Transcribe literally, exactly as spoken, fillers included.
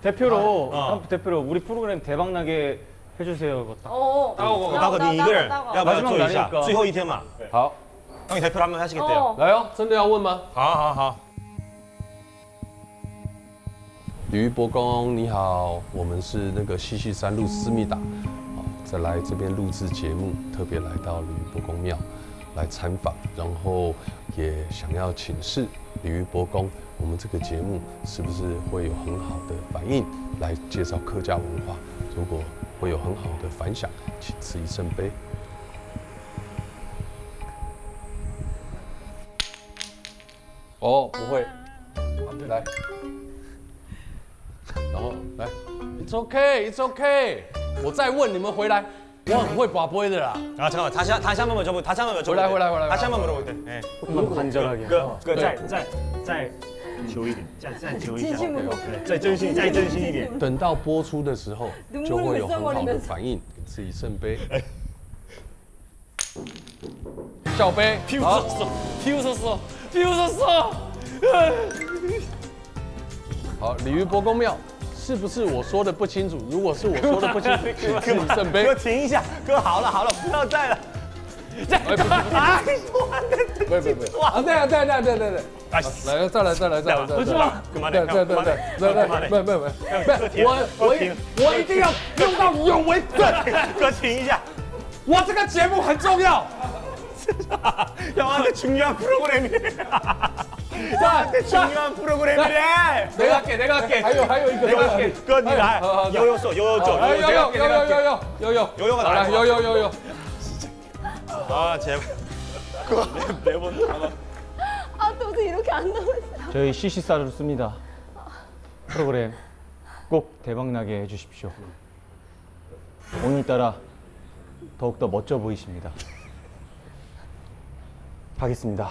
대표로 어. 대표로 우리 프로그램 대박 나게 해주세요. 이거 딱. 어. 어, 나个你一个人，要不要做一下？最后一天嘛。最后一天嘛。 好， 형이 대표로 한번 하시겠대요. 哦，来哦，真的要问吗？好好好。李玉伯公你好，我们是那个西西三路思密达，好，在来这边录制节目，特别来到李玉伯公庙来参访，然后也想要请示李玉伯公，我们这个节目是不是会有很好的反应来介绍客家文化？如果会有很好的反响，请赐一圣杯。 哦，不会，来，然后来，It's OK, It's OK。我再问你们回来，我很会拔杯的啦。啊，잠깐만，他下他下面没有就不，他下面没有就不。回来回来回来他下面没有就不对。哎， 조금 간절하게. 哥哥再再再求一点，再再求一下。继续吗？再真心，再真心一点。等到播出的时候，就会有很好的反应，赐一圣杯。笑杯，好， 비웃었어. 비웃었어. 비웃었어. 好，鲤鱼伯公庙，是不是我说的不清楚？如果是我说的不清楚，请赐一圣杯哥。停一下，哥好了好了，不要再了。哎，不不不不不不，啊，对啊对啊对啊对啊对啊对啊，哎，来，再来再来再来再来，不是吗？干嘛的？对对对对对对，没有没有没有没有，我我一我一定要用到有为止，哥停一下，我这个节目很重要。 야, 근데 중요한 프로그램이네. 자, 중요한 프로그램이래. 내가 할게 내가 할게. 还有还有一个， 내가 할게. 哥你来，好好好有有手，有有手，哎，有有有有有有有有，有有好来，有有有有有。 아 제발. 아, 또 이렇게 안 나오지. 저희 시시사를 씁니다. 프로그램 꼭 대박나게 해주십시오. 오늘따라 더욱더 멋져 보이십니다. 하겠습니다.